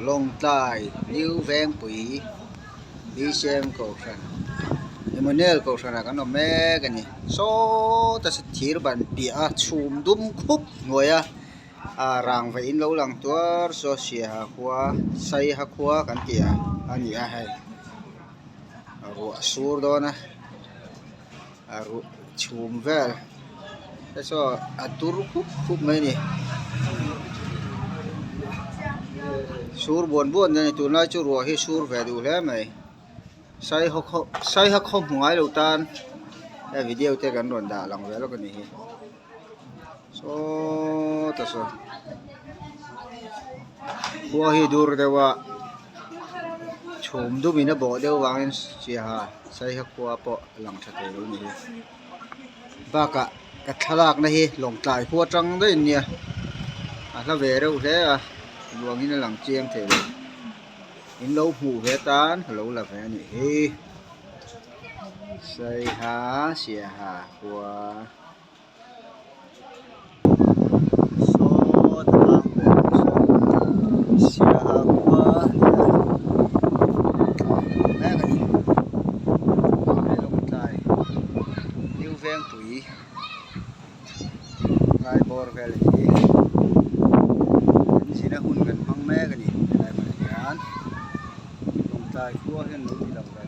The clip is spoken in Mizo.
Lawngtlai New Vengpui BCM Kohhran Emmanuel Kohhran ah kan awm mek a ni sawta thir ban piah a chhum dum khup hnuai a ah rangva in lo lang tuar saw siaha khua saiha khua kan tih a a ni a hei ruah a sur dawn a a ruah chhum vel te saw a dur khup khup mai a ni sur buan buan a ni tunlai chu ruah hi sur ve duh hle mai saihaw khaw saiha khaw hmu ngai lo tan he video te kan rawn dah lang ve lawk a nih hi sawtah saw khua hi dur deuh a chhum dum in a bawh deuh vangin siaha saiha khua pawh a lang tha thei lo a ni hi bakah ka thlalak na hi lawngtlai khua atang daih a nia a hla ve reuh hle a luangin a lang chiang thei lo in lo hmuh ve atan ka lo la ve a nih hi saiha siaha khua. Saw tlang pawh saw siaha khua a ni a mek a ni he lawngtlai new vengpui lai bawr vel hi an zin a hun kan hmang mek a ni helai hmunah hian lawngtlai khua hian lo ti lang ve.